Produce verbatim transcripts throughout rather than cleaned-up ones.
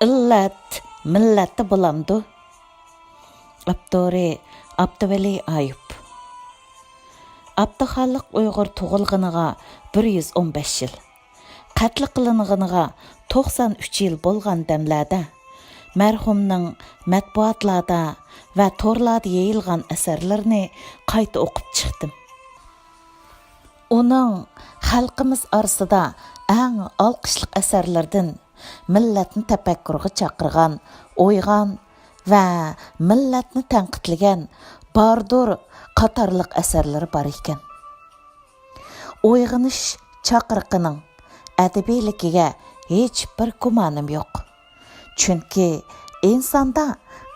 ئىللەت مىللەتتە بولامدۇ؟ ئاپتورى: ئابدۇۋەلى ئايۇپ. ئابدۇخالىق ئۇيغۇر تۇغۇلغىنىغا بىر يۈز ئون بەش يىل، قەتل قىلىنغىنىغا توقسان ئۈچ يىل بولغان دەملەردە، مەرھۇمنىڭ مەتبۇئاتلاردا ۋە تورلاردا يېيىلغان ئەسەرلىرىنى قايتا ئوقۇپ چىقتىم. ئۇنىڭ خەلقىمىز ئارىسىدا ئەڭ ئالقىشلىق ئەسەرلىرىدىن مىللەتنى تەپەككۇرغا چاقىرغان «ئويغان» ۋە مىللەتنى تەنقىدلىگەن «باردۇر» قاتارلىق ئەسەرلىرى بار ئىكەن. ئويغىنىش چاقىرىقىنىڭ ئەدەبىيلىكىگە ھېچ بىر گۇمانىم يوق. چۈنكى ئىنساندا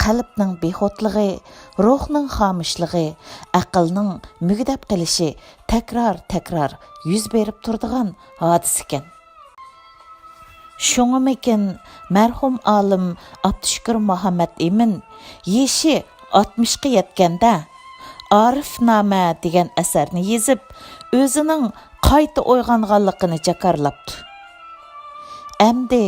قەلبنىڭ بىخۇدلۇقى، روھنىڭ خامۇشلۇقى، ئەقىلنىڭ مۈگدەپ قېلىشى تەكرار-تەكرار يۈز بېرىپ تۇرىدىغان ھادىسىكەن. شۇڭىمىكىن، مەرھۇم ئالىم ئابدۇشۈكۈر مۇھەممەت ئىمىن يېشى ئاتمىشقا يەتكەندە، «ئارىفنامە» دېگەن ئەسەرنى يېزىپ، ئۆزىنىڭ قايتا ئويغانغانلىقىنى جاكارلاپتۇ. ئەمدى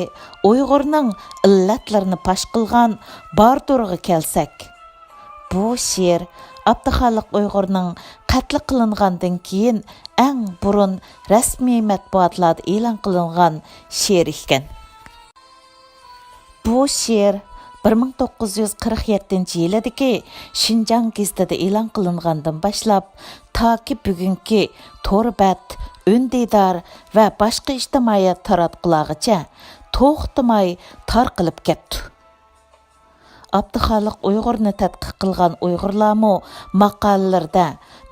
ئۇيغۇرنىڭ ئىللەتلىرىنى پاش قىلغان «باردۇر»غا كەلسەك، بۇ شېئىر ئابدۇخالىق ئۇيغۇرنىڭ قەتلى قىلىنغاندىن كېيىن ئەڭ بۇرۇن رەسمىي مەتبۇئاتلاردا ئېلان قىلىنغان شېئىر ئىكەن. بۇ شېئىر بىر مىڭ توققۇز يۈز قىرىق يەتتىنچى يىلىدىكى شىنجاڭ گېزىتىدە ئېلان قىلىنغاندىن باشلاپ، تاكى بۈگۈنكى تور بەت، ئۈندىدار ۋە باشقا ئىجتىمائىيەت تاراتقۇلارغىچە توختىماي تارقىلىپ كەپتۇ. ئابدۇخالىق ئۇيغۇرنى تەتقىق قىلغان ئۇيغۇرلارمۇ ماقالىلىرىدە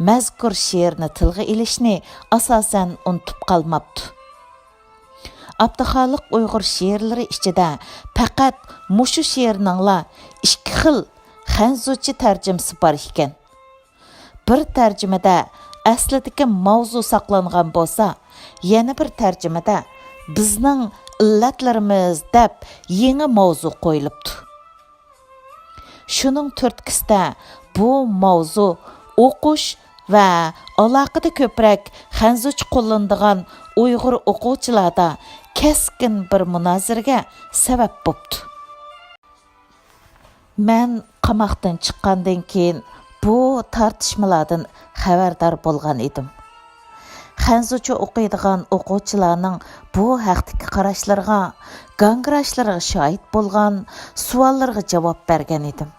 مەزكۇر شېئىرنى تىلغا ئېلىشنى ئاساسەن ئۇنتۇپ قالماپتۇ. ئابدۇخالىق ئۇيغۇر شېئىرلىرى ئىچىدە پەقەت مۇشۇ شېئىرنىڭلا ئىككى خىل خەنزۇچە تەرجىمىسى بار ئىكەن. بىر تەرجىمىدە ئەسلىدىكى ماۋزۇ ساقلانغان بولسا، يەنە بىر تەرجىمىدە «بىزنىڭ ئىللەتلىرىمىز» دەپ يېڭى ماۋزۇ قويۇلۇپتۇ. شۇنىڭ تۈرتكىسىدە بۇ ماۋزۇ ئوقۇش ۋە ئالاقىدە كۆپرەك خەنزۇچە قوللىنىدىغان ئۇيغۇر ئوقۇغۇچىلاردا كەسكىن بىر مۇنازىرىگە سەۋەب بوپتۇ. مەن قاماقتىن چىققاندىن كېيىن بۇ تارتىشمىلاردىن خەۋەردار بولغان ئىدىم. خەنزۇچە ئوقۇيدىغان ئوقۇغۇچىلارنىڭ بۇ ھەقتىكى قاراشلىرىغا، گاڭگىراشلىرىغا شاھىت بولغان، سوئاللىرىغا جاۋاب بەرگەن ئىدىم.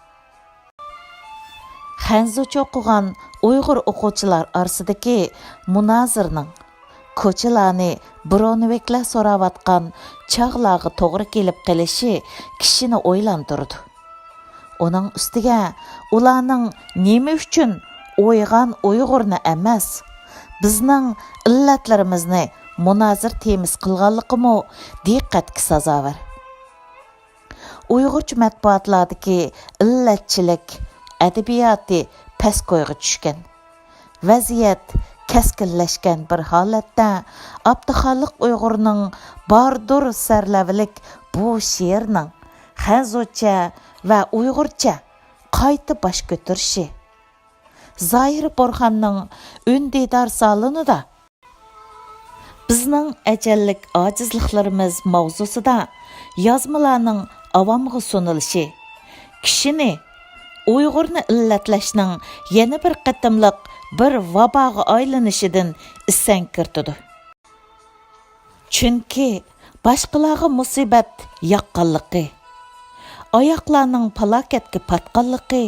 خەنزۇچە ئوقۇغان ئۇيغۇر ئوقۇغۇچىلار ئارىسىدىكى مۇنازىرىنىڭ كوچىلارنى برونېۋىكلار سوراۋاتقان چاغلارغا توغرا كېلىپ قېلىشى كىشىنى ئويلاندۇرىدۇ. ئۇنىڭ ئۈستىگە ئۇلارنىڭ نېمە ئۈچۈن «ئويغان ئۇيغۇرنى» ئەمەس، «بىزنىڭ ئىللەتلىرىمىزنى» مۇنازىرە تېمىسى قىلغانلىقىمۇ دىققەتكە سازاۋەر. ئۇيغۇرچە مەتبۇئاتلاردىكى ئىللەتچىلىك ئەدەبىياتى پەسكويغا چۈشكەن. ۋەزىيەت كەسكىنلەشكەن بىر ھالەتتە، ئابدۇخالىق ئۇيغۇرنىڭ باردۇر سەرلەۋھىلىك بۇ شېئىرنىڭ خەنزۇچە ۋە ئۇيغۇرچە قايتا باش كۆتۈرۈشى، زاھىر بورخاننىڭ ئۈندىدار سالونىدا «بىزنىڭ ئەجەللىك ئاجىزلىقلىرىمىز» ماۋزۇسىدا يازمىلارنىڭ ئاۋامغا سۇنۇلۇشى كىشىنى ئۇيغۇرنى ئىللەتلەشنىڭ يەنە بىر قېتىملىق بىر ۋاباغا ئايلىنىشىدىن ئېسەڭگىرىتىدۇ. چۈنكى باشقىلارغا مۇسىبەت ياققانلىقى، ئاياقلارنىڭ پالاكەتكە پاتقانلىقى،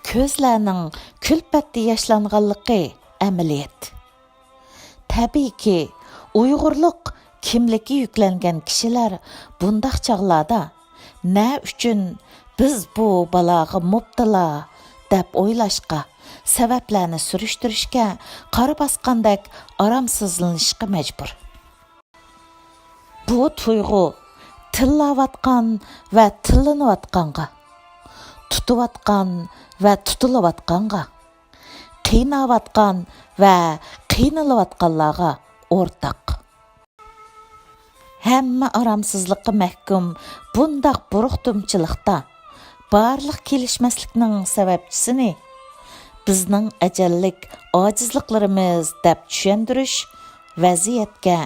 كۆزلەرنىڭ كۈلپەتتە ياشلانغانلىقى ئەمەلىيەت. تەبىئىيكى، ئۇيغۇرلۇق كىملىكى يۈكلەنگەن كىشىلەر بۇنداق چاغلاردا «نە ئۈچۈن بىز بۇ بالاغا مۇپتىلا؟» دەپ ئويلاشقا، سەۋەبلەرنى سۈرۈشتۈرۈشكە، قارا باسقاندەك ئارامسىزلىنىشقا مەجبۇر. بۇ تۇيغۇ تىللاۋاتقان ۋە تىللىنىۋاتقانغا، تۇتۇۋاتقان ۋە تۇتۇلۇۋاتقانغا، قىيناۋاتقان ۋە قىينىلىۋاتقانلارغا ئورتاق. ھەممە ئارامسىزلىققا مەھكۇم بۇنداق بۇرۇقتۇمچىلىقتا بارلىق كېلىشمەسلىكنىڭ سەۋەبچىسىنى «بىزنىڭ ئەجەللىك ئاجىزلىقلىرىمىز» دەپ چۈشەندۈرۈش ۋەزىيەتكە،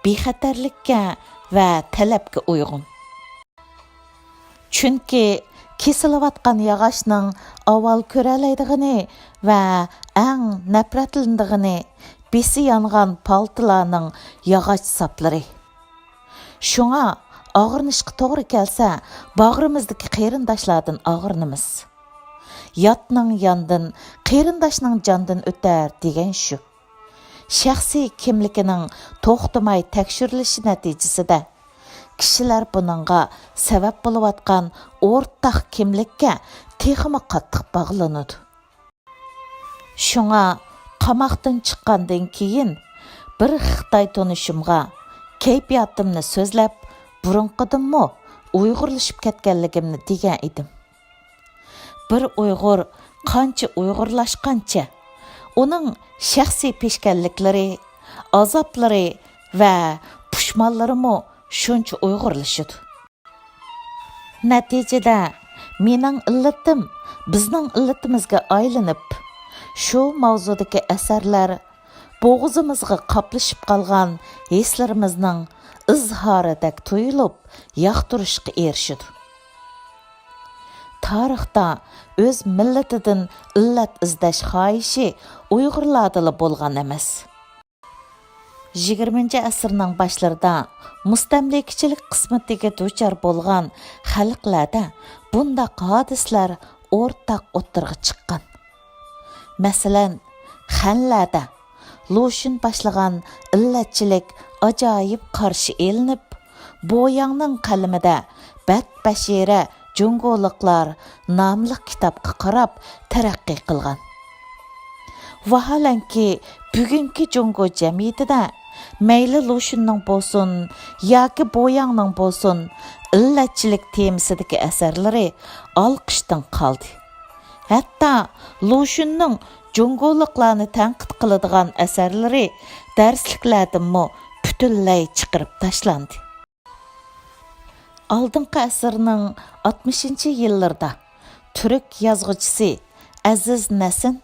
بىخەتەرلىككە ۋە تەلەپكە ئۇيغۇن. چۈنكى كېسىلىۋاتقان ياغاچنىڭ ئاۋۋال كۆرەلەيدىغىنى ۋە ئەڭ نەپرەتلىنىدىغىنى بېسى يانغان پالتىلارنىڭ ياغاچ ساپلىرى. شۇڭا ئاغرىنىشقا توغرا كەلسە، باغرىمىزدىكى قېرىنداشلاردىن ئاغرىنىمىز. ياتنىڭ ياندىن، قېرىنداشنىڭ جاندىن ئۆتەر دېگەن شۇ. شەخسىي كىملىكىنىڭ توختىماي تەكشۈرۈلۈشى نەتىجىسىدە، كىشىلەر بۇنىڭغا سەۋەب بولۇۋاتقان ئورتاق كىملىككە تېخىمۇ قاتتىق باغلىنىدۇ. شۇڭا قاماقتىن چىققاندىن كېيىن بىر خىتاي تونۇشۇمغا كەيپىياتىمنى سۆزلەپ، بۇرۇنقىدىنمۇ ئۇيغۇرلىشىپ كەتكەنلىكىمنى دېگەن ئىدىم. بىر ئۇيغۇر قانچە ئۇيغۇرلاشقانچە، ئۇنىڭ شەخسىي پېشكەللىكلىرى، ئازابلىرى ۋە پۇشمانلىرىمۇ شۇنچە ئۇيغۇرلىشىدۇ. نەتىجىدە، مېنىڭ ئىللىتىم بىزنىڭ ئىللىتىمىزگە ئايلىنىپ، شۇ ماۋزۇدىكى ئەسەرلەر بوغۇزىمىزغا قاپلىشىپ قالغان ھېسلىرىمىزنىڭ ئىزھارىدەك تۇيۇلۇپ، ياقتۇرۇشقا ئېرىشىدۇ. تارىختا ئۆز مىللىتىدىن ئىللەت ئىزدەش خاھىشى ئۇيغۇرلاردىلا بولغان ئەمەس. يىگىرمىنچى ئەسىرنىڭ باشلىرىدا مۇستەملىكىچىلىك قىسمىتىگە دۇچار بولغان خەلقلەردە بۇنداق ھادىسىلەر ئورتاق ئوتتۇرىغا چىققان. مەسىلەن، خەنلەردە لۇشۈن باشلىغان ئىللەتچىلىك ئاجايىپ قارشى ئېلىنىپ، بوياڭنىڭ قەلىمىدە بەت بەشىرە جۇڭگولۇقلار ناملىق كىتابقا قاراپ تەرەققىي قىلغان. ۋاھالەنكى، بۈگۈنكى جۇڭگو جەمئىيىتىدە مەيلى لۇشۈننىڭ بولسۇن ياكى بوياڭنىڭ بولسۇن، ئىللەتچىلىك تېمىسىدىكى ئەسەرلىرى ئالقىشتىن قالدى. ھەتتا لۇشۈننىڭ جۇڭگولۇقلارنى تەنقىد قىلىدىغان ئەسەرلىرى دەرسلىكلەردىنمۇ پۈتۈنلەي چىقىرىپ تاشلاندى. ئالدىنقى ئەسىرنىڭ ئاتمىشىنچى يىللىرىدا تۈرك يازغۇچىسى ئەزىز نەسىن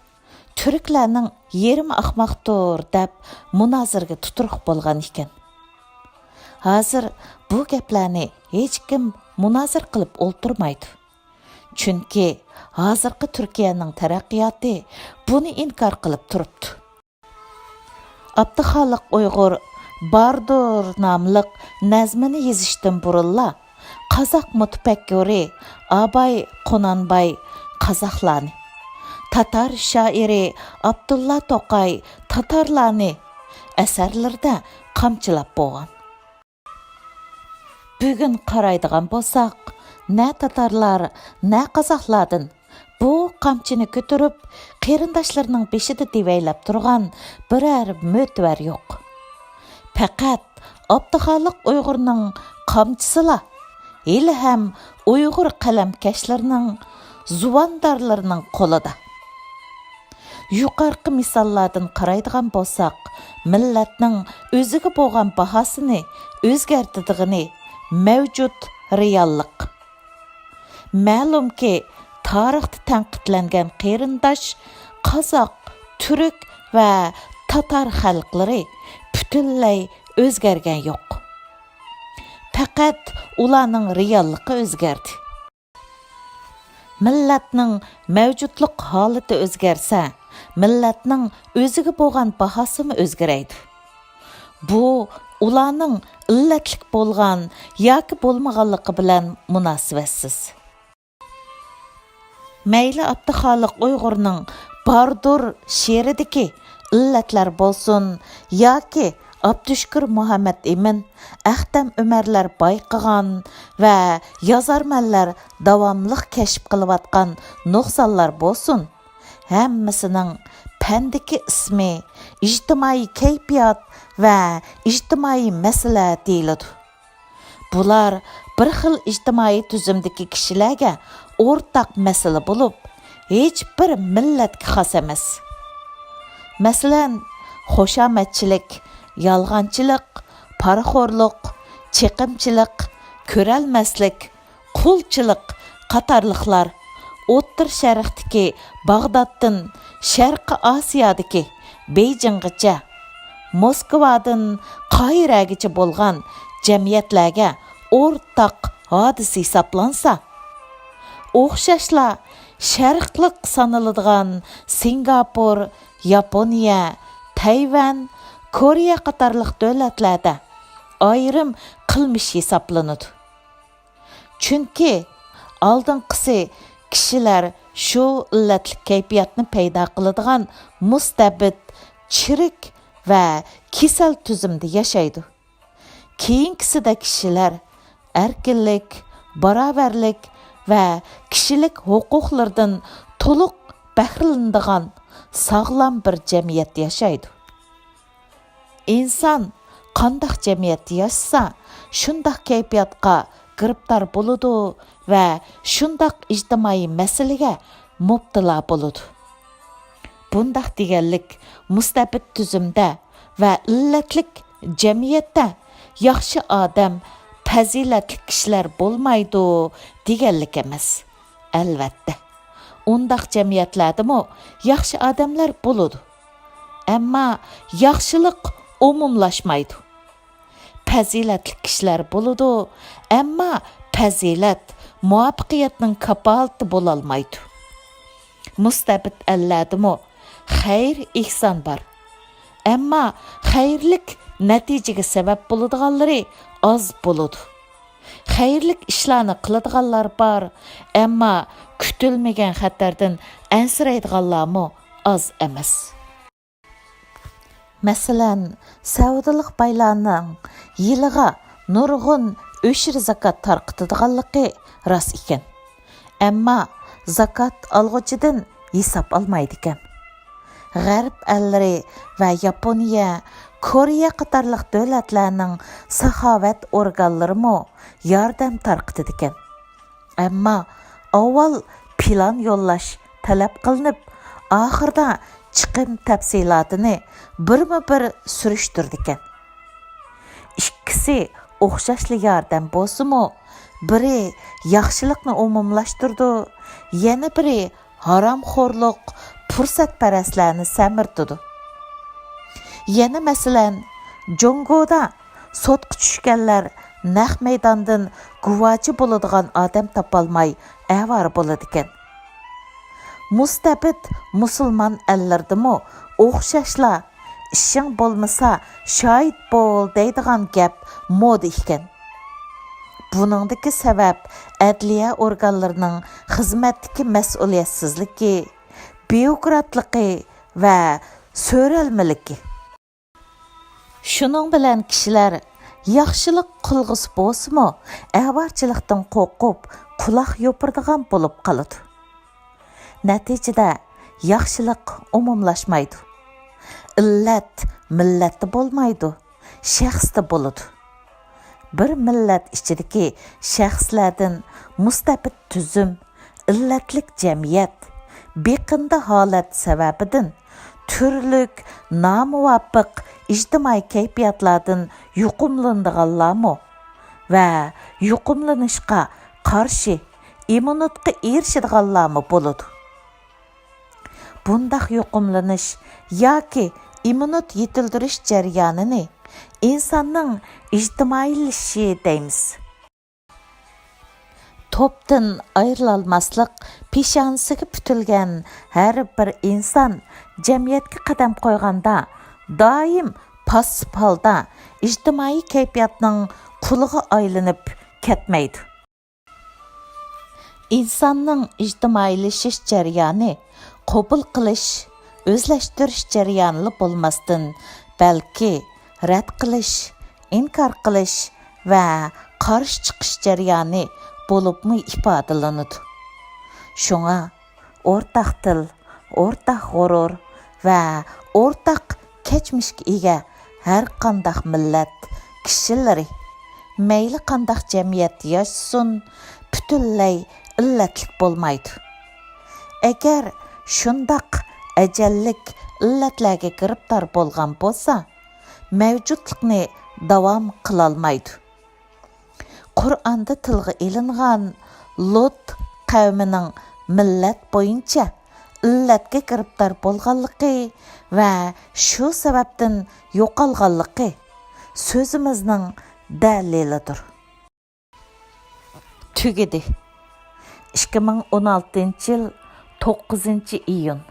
تۈركلەرنىڭ يېرىمى ئاخماقتۇر دەپ مۇنازىرىگە تۇتۇرۇق بولغان ئىكەن. ھازىر بۇ گەپلەرنى ھېچكىم مۇنازىرە قىلىپ ئولتۇرمايدۇ. چۈنكى ھازىرقى تۈركىيەنىڭ تەرەققىياتى بۇنى ئىنكار قىلىپ تۇرۇپتۇ. ئابدۇخالىق ئۇيغۇر باردۇر ناملىق نەزمىنى يېزىشتىن بۇرۇنلا، قازاق مۇتەپەككۇرى ئاباي قۇنانباي قازاقلارنى، تاتار شائىرى ئابدۇللا توقاي تاتارلارنى ئەسەرلىرىدە قامچىلاپ بولغان. بۈگۈن قارايدىغان بولساق، نە تاتارلار، نە قازاقلاردىن بۇ قامچىنى كۆتۈرۈپ، قېرىنداشلىرىنىڭ بېشىدا دېۋەيلەپ تۇرغان بىرەر مۆتىۋەر يوق. پەقەت ئابدۇخالىق ئۇيغۇرنىڭ قامچىسىلا ھېلىھەم ئۇيغۇر قەلەمكەشلىرىنىڭ، زۇۋاندارلىرىنىڭ قولىدا. يۇقىرىقى مىساللاردىن قارايدىغان بولساق، مىللەتنىڭ ئۆزىگە بولغان باھاسىنى ئۆزگەرتىدىغىنى مەۋجۇت رېئاللىق. مەلۇمكى، تارىختا تەنقىدلەنگەن قېرىنداش قازاق، تۈرك ۋە تاتار خەلقلىرى پۈتۈنلەي ئۆزگەرگەن يوق. پەقەت ئۇلارنىڭ رېئاللىقى ئۆزگەردى. مىللەتنىڭ مەۋجۇتلۇق ھالىتى ئۆزگەرسە، مىللەتنىڭ ئۆزىگە بولغان باھاسىمۇ ئۆزگىرەيدۇ. بۇ ئۇلارنىڭ ئىللەتلىك بولغان ياكى بولمىغانلىقى بىلەن مۇناسىۋەتسىز. مەيلى ئابدۇخالىق ئۇيغۇرنىڭ باردۇر شېئىرىدىكى ئىللەتلەر بولسۇن ياكى ئابدۇشۈكۈر مۇھەممەت ئىمىن، ئەختەم ئۆمەرلەر بايقىغان ۋە يازارمەنلەر داۋاملىق كەشىپ قىلىۋاتقان نۇقسانلار بولسۇن، ھەممىسىنىڭ پەندىكى ئىسمى ئىجتىمائىي كەيپىيات ۋە ئىجتىمائىي مەسىلە دېيىلىدۇ. بۇلار بىر خىل ئىجتىمائىي تۈزۈمدىكى كىشىلەرگە ئورتاق مەسىلە بولۇپ، ھېچبىر مىللەتكە خاس ئەمەس. مەسىلەن، خۇشامەتچىلىك، يالغانچىلىق، پارىخورلۇق، چېقىمچىلىق، كۆرەلمەسلىك، قۇلچىلىق قاتارلىقلار ئوتتۇرا شەرقتىكى باغدادتىن شەرقىي ئاسىيادىكى بېيجىڭغىچە، موسكۋادىن قاھىرەگىچە بولغان جەمئىيەتلەرگە ئورتاق ھادىسە ھېسابلانسا، ئوخشاشلا شەرقلىق سانىلىدىغان سىنگاپور، ياپونىيە، تەيۋەن، كورېيە قاتارلىق دۆلەتلەردە ئايرىم قىلمىش ھېسابلىنىدۇ. چۈنكى ئالدىنقىسى كىشىلەر شۇ ئىللەتلىك كەيپىياتنى پەيدا قىلىدىغان مۇستەبىت، چىرىك ۋە كېسەل تۈزۈمدە ياشايدۇ. كېيىنكىسىدە كىشىلەر ئەركىنلىك، باراۋەرلىك ۋە كىشىلىك ھوقۇقلىرىدىن تولۇق بەھرىلىنىدىغان ساغلام بىر جەمئىيەتتە ياشايدۇ. ئىنسان قانداق جەمئىيەتتە ياشىسا، شۇنداق كەيپىياتقا گىرىپتار بولىدۇ ۋە شۇنداق ئىجتىمائىي مەسىلىگە مۇپتىلا بولىدۇ. بۇنداق دېگەنلىك مۇستەبىت تۈزۈمدە ۋە ئىللەتلىك جەمئىيەتتە ياخشى ئادەم، پەزىلەتلىك كىشىلەر بولمايدۇ دېگەنلىك ئەمەس. ئەلۋەتتە، ئۇنداق جەمئىيەتلەردىمۇ ياخشى ئادەملەر بولىدۇ. ئەمما ياخشىلىق ئومۇملاشمايدۇ. پەزىلەتلىك كىشىلەر بولىدۇ، ئەمما پەزىلەت مۇۋەپپەقىيەتنىڭ كاپالىتى بولالمايدۇ. مۇستەبىت ئەللەردىمۇ خەير-ئېھسان بار. ئەمما خەيرلىك نەتىجىگە سەۋەب بولىدىغانلىرى ئاز بولىدۇ. خەيرلىك ئىشلارنى قىلىدىغانلار بار، ئەمما كۈتۈلمىگەن خەتەردىن ئەنسىرەيدىغانلارمۇ ئاز ئەمەس. مەسىلەن، سەئۇدىلىق بايلارنىڭ يىلىغا نۇرغۇن ئۆشۈر زاكات تارقىتىدىغانلىقى راست ئىكەن. ئەمما زاكات ئالغۇچىدىن ھېساب ئالمايدىكەن. غەرب ئەللىرى ۋە ياپونىيە، كورېيە قاتارلىق دۆلەتلەرنىڭ ساخاۋەت ئورگانلىرىمۇ ياردەم تارقىتىدىكەن. ئەمما ئاۋۋال پىلان يوللاش تەلەپ قىلىنىپ، ئاخىرىدا چىقىم تەپسىلاتىنى بىرمۇ بىر سۈرۈشتۈرىدىكەن. ئىككىسى ئوخشاشلا ياردەم بولسىمۇ، بىرى ياخشىلىقنى ئومۇملاشتۇرىدۇ، يەنە بىرى ھارامخورلۇق، پۇرسەتپەرەسلەرنى سەمرىتىدۇ. يەنە مەسىلەن، جۇڭگودا سوتقا چۈشكەنلەر نەق مەيداندىن گۇۋاچى بولىدىغان ئادەم تاپالماي ئاۋارە بولىدىكەن. مۇستەبىت مۇسۇلمان ئەللىرىدىمۇ ئوخشاشلا «ئىشىڭ بولمىسا شاھىت بول» دەيدىغان گەپ مودا ئىكەن. بۇنىڭدىكى سەۋەب ئەدلىيە ئورگانلىرىنىڭ خىزمەتتىكى مەسئۇلىيەتسىزلىكى، بيۇروكراتلىقى ۋە سۆرەلمىلىكى. شۇنىڭ بىلەن كىشىلەر ياخشىلىق قىلغۇسى بولسىمۇ، ئەۋارىچىلىقتىن قورقۇپ، قۇلاق يوپۇرىدىغان بولۇپ قالىدۇ. نەتىجىدە ياخشىلىق ئومۇملاشمايدۇ. ئىللەت مىللەتتە بولمايدۇ، شەخستە بولىدۇ. بىر مىللەت ئىچىدىكى شەخسلەردىن مۇستەبىت تۈزۈم، ئىللەتلىك جەمئىيەت، بېقىندى ھالەت سەۋەبىدىن تۈرلۈك نامۇۋاپىق ئىجتىمائىي كەيپىياتلاردىن يۇقۇملىنىدىغانلارمۇ ۋە يۇقۇملىنىشقا قارشى ئىممۇنىتېتقا ئېرىشىدىغانلارمۇ بولىدۇ. بۇنداق يۇقۇملىنىش ياكى ئىممۇنىتېت يېتىلدۈرۈش جەريانىنى ئىنساننىڭ ئىجتىمائىيلىشىشى دەيمىز. توپتىن ئايرىلالماسلىق پېشانىسىگە پۈتۈلگەن ھەر بىر ئىنسان جەمئىيەتكە قەدەم قويغاندا دائىم پاسسىپ ھالدا ئىجتىمائىي كەيپىياتنىڭ قۇلىغا ئايلىنىپ كەتمەيدۇ. ئىنساننىڭ ئىجتىمائىيلىشىش جەريانى قوبۇل قىلىش، ئۆزلەشتۈرۈش جەريانىلا بولماستىن، بەلكى رەت قىلىش، ئىنكار قىلىش ۋە قارشى چىقىش جەريانى بولۇپمۇ ئىپادىلىنىدۇ. شۇڭا ئورتاق تىل، ئورتاق غۇرۇر ۋە ئورتاق كەچمىشكە ئىگە ھەر قانداق مىللەت كىشىلىرى، مەيلى قانداق جەمئىيەتتە ياشىسۇن، پۈتۈنلەي ئىللەتلىك بولمايدۇ. ئەگەر شۇنداق ئەجەللىك ئىللەتلەرگە گىرىپتار بولغان بولسا، مەۋجۇتلۇقنى داۋام قىلالمايدۇ. قۇرئاندا تىلغا ئېلىنغان لۇت قەۋمىنىڭ مىللەت بويىچە ئىللەتكە گىرىپتار بولغانلىقى ۋە شۇ سەۋەبتىن يوقالغانلىقى سۆزىمىزنىڭ دەلىلىدۇر. تۈگىدى. ئىككى مىڭ ئون ئالتىنچى يىل توققۇزىنچى ئىيۇن.